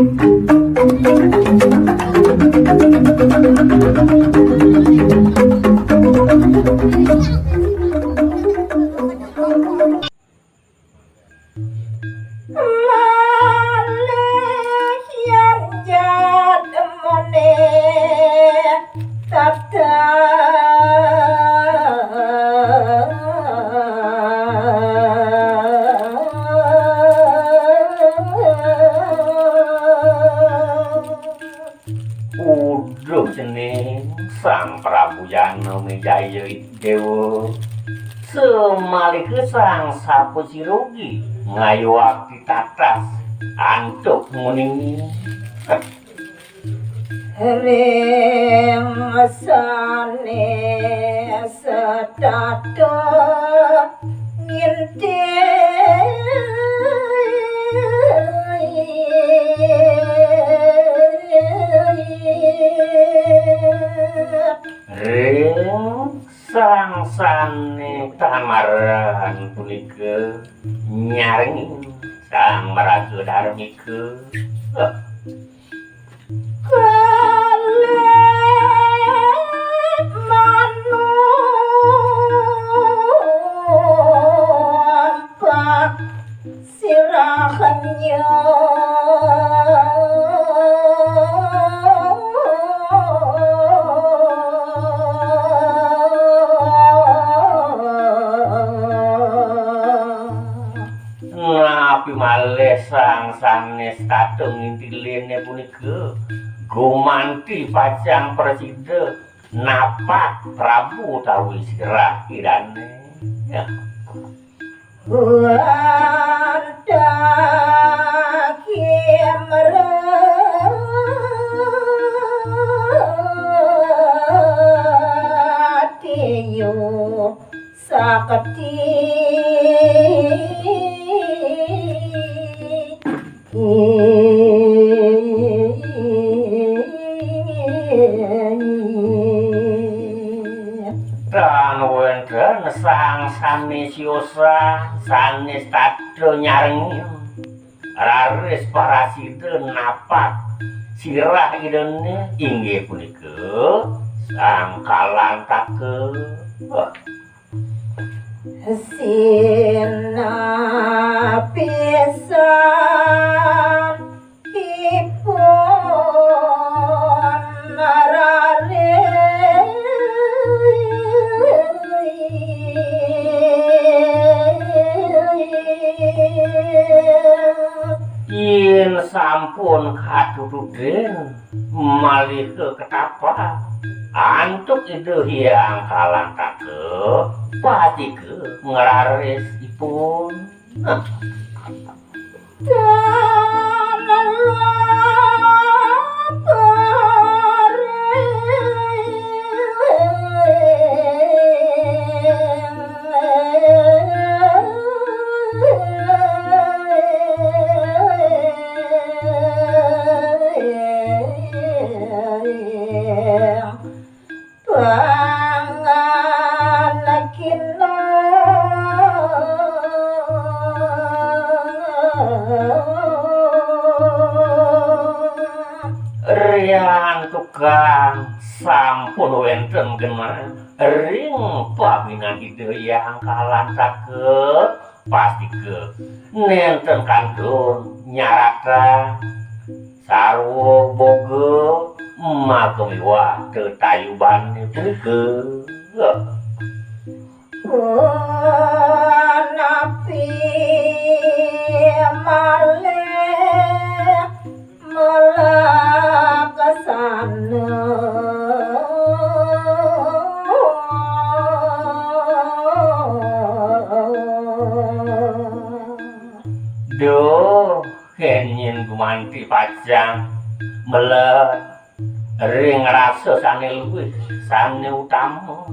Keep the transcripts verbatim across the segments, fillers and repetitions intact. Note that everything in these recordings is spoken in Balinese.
Malih yan jadmane tata. Uduh cening Sang Prabu Jana Wijaya Dewa. Samalika sang sapa sirugi ngayu ati tatas antuk muning. Ring sane setata nginti. Ring sang sane tamaran punika nyarengin sang maraga darmika. Kalih manumpak sirahnya. Napi malih sang sane setata ngintiline punika gumanti pacang prasida napak Prabu utawi sirah Idane. Ya. Wantah kimratiyo sakti. Tan wenten sang sane siosa, sane setata nyarengin, raris prasida napak sirah Idane, inggih punika Sang Kalantaka. Sinapisan ipun raris. Yen sampun katututin malih ketapa antuk Ida Hyang Kalantaka, patika ngraris ipun. Nah. Panganakina. Riantukan sampun wenten genah ring pabinan Ida Hyang Kalantaka, pastika nenten kantun nyarata sarwa boga makamiwah tetayubane punika. Punapi malih malaksana. Duh, kenyin gumanti pacang meled ring rasa sane luih, sane utama.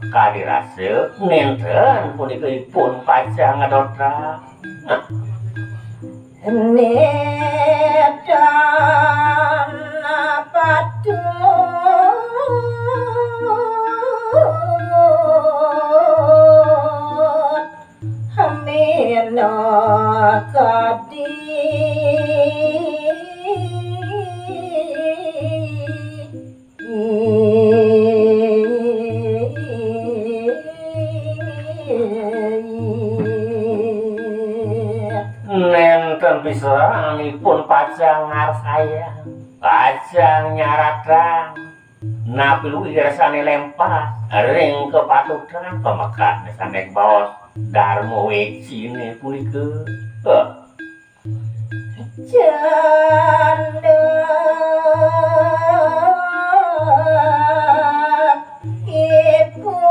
Kadi rasa nenten punika ipun pacang ngedotan. Netan patut minakadi. Seranipun pacang ngarsayang, pacang nyaratang, napi luwih sané lempas ring kapatutan pamekat sané kabaos Darma Wéciné punika. Héh. Candékipun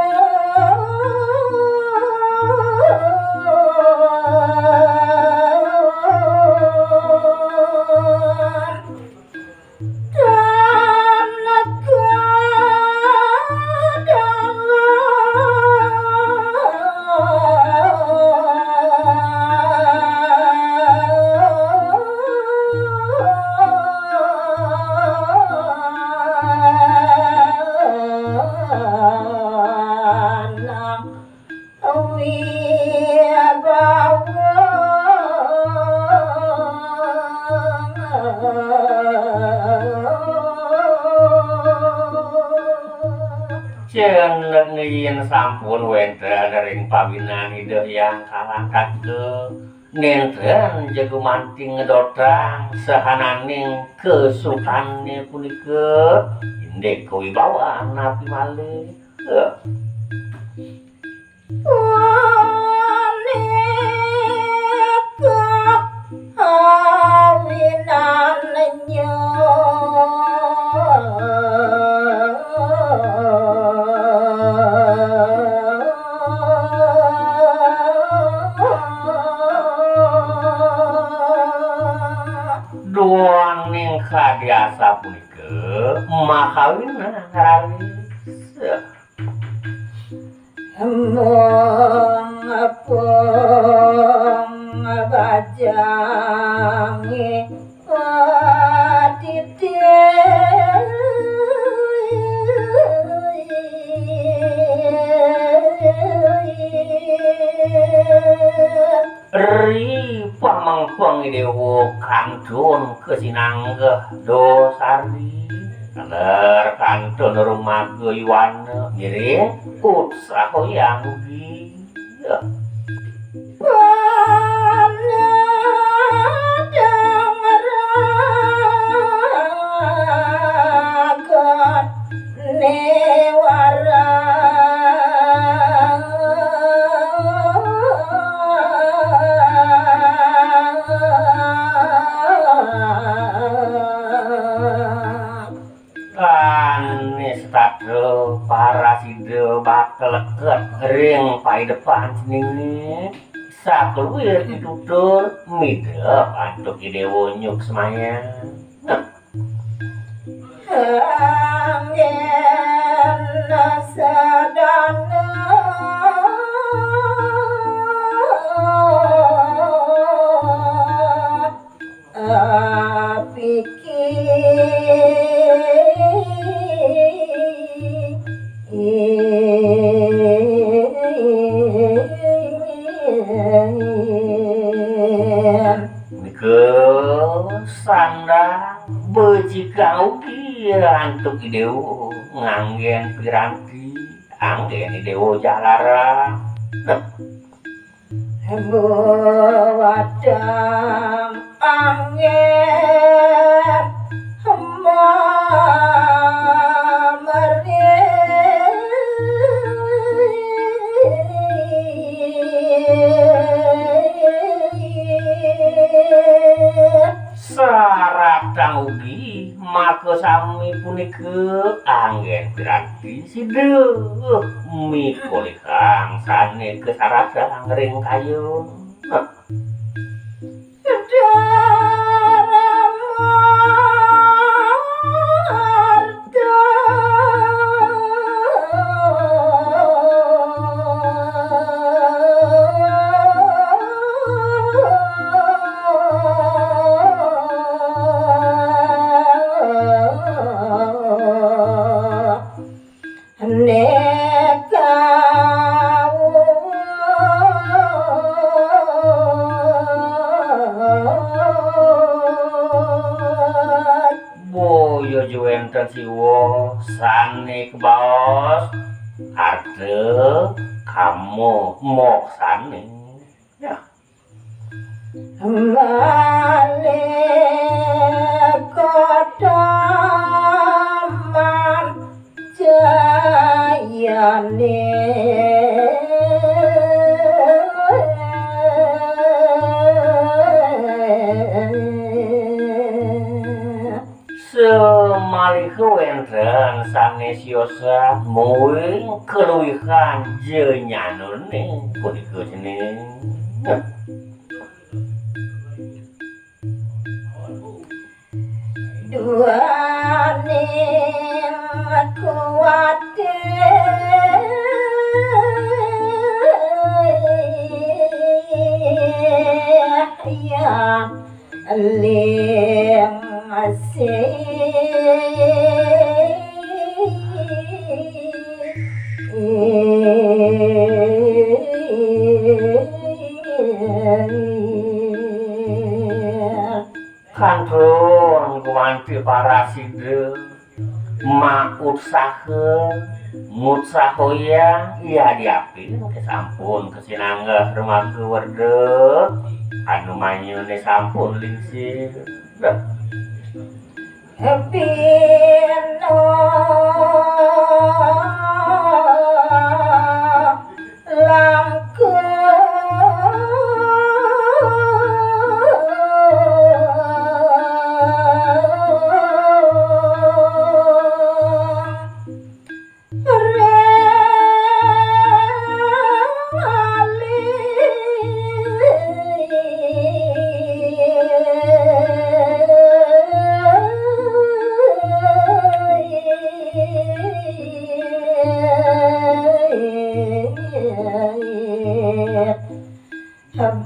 Jenengan yén sampun wénten ring pawinan Ida Hyang Kalantaka, nénten ja gumanti ngedotang sahananing kasukané punika, indik kawibawan napi malih. Punika awinannya. Duaning kadi asapunika makawinan raris. Mung apung bajangé padidi. Ri pamengpeng Déwa kantun kasinanggeh dosari. Taler kantun rumaga yuana ngiring utsahayang ugi. Panadang raga néwara. Sané setata parasida bakal leket ring paidepan ceningé, sakeluir pitutur midep antuk I Déwa nyuksmayang. Anggén sadana apiki. Nika sandang becikang ugi antuk I Déwa nganggén piranti, anggén I Déwa jalaran. Buatan anggén mamerit. Saratang ugi makasami punika anggén piranti sida mikolihang sané kasaratang ring kayun. Boya ja wénten siwa sané kabaos arta kama moksané. Ya. Malih kotaman jayane. Samaliha wenten sane siosa muing kaluihan jenyanane punika cening. Duaning kuwate yang lingsir. Kantun gumanti parasida mautsaha, mutsahoya, yadiapin sampun kasinanggeh dumaku werda, anu manyune sampun lingsir. Bina langkung.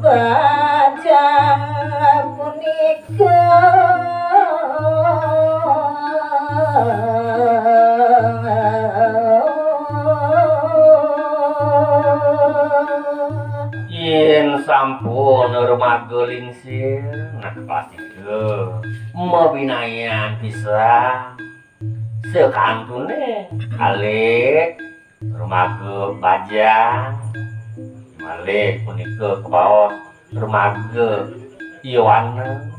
Bajang punika. Yen sampun rumaga lingsir, nah, pastika mabinayan pisan sakantune kalih rumaga bajang, malih punika kabaos rumaga yowana.